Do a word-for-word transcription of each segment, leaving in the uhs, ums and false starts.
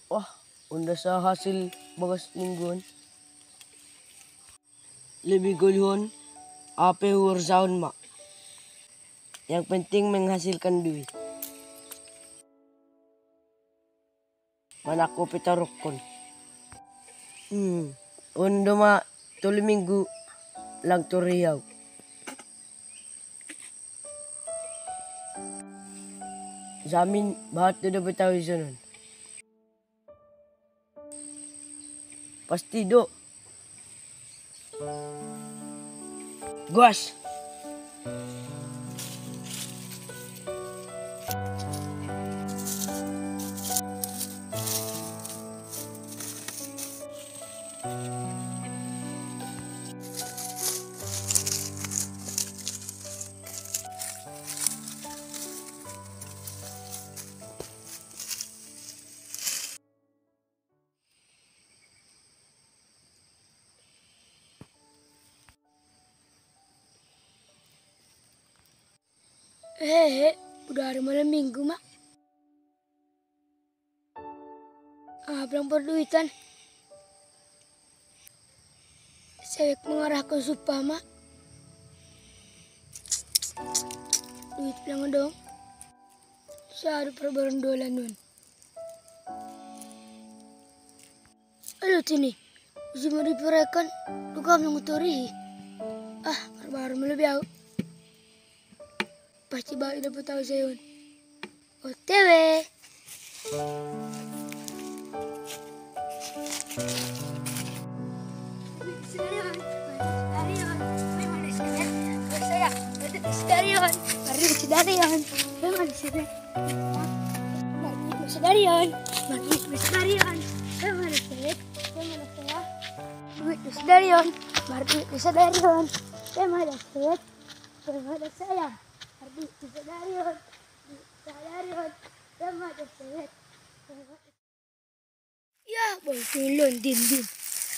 Wah, unda sa hasil bagas mingguan. Lebih gulihon, ape urusan ma. Yang penting menghasilkan duit. Mana aku pitarukun. Hmm, unda ma tolu minggu lang tu Riau. Jamin bahat tu da Betawi sonon. Pasti do. Gas. Hehe, udah hari malam minggu, Mak. Ah, bilang perduitan. Sewek mengarah ke supa, Mak. Duit bilang dong. Saya ada perbaruan dolan, Nun. Aduh, tini. Uji mau diperekan, duka mengutori. Ah, baru-baru melebiau. Pasti baru dapat tahu saya. O T W. Sidarion, Sidarion, Sidarion, Sidarion, Sidarion, Sidarion, Sidarion, Sidarion, Sidarion, Sidarion, Sidarion, Sidarion, Sidarion, Sidarion. Ya, boy, kin lo, din, din.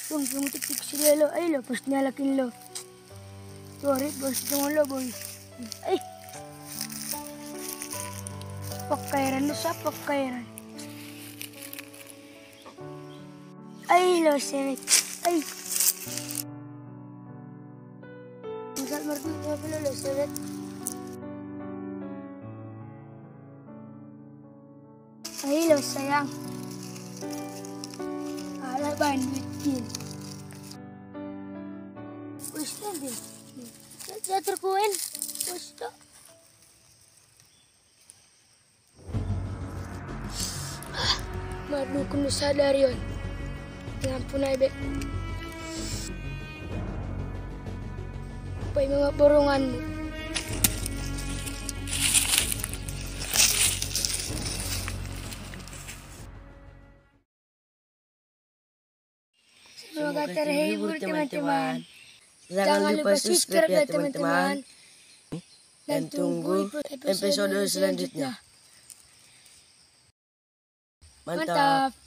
Tung, tung, tuk, tuk, si Lelo, ay, lo, pas nyala kin lo. Sorry, boy, tung lo, boy. Ay. Pakairan na sa, pakairan. Ay, lo, sewet. Ay. Misal merdu, lo, lo, sewet. Ay, lo, sayang. Ala, bandit, din. Wis, din. Saya terkuen. Wis, tok. Madu kunu sadarion. Ngampun ay, be. Pay mga boronganmu. Semoga terhibur, teman-teman. Jangan lupa subscribe ya, teman-teman. Dan tunggu episode selanjutnya. Mantap.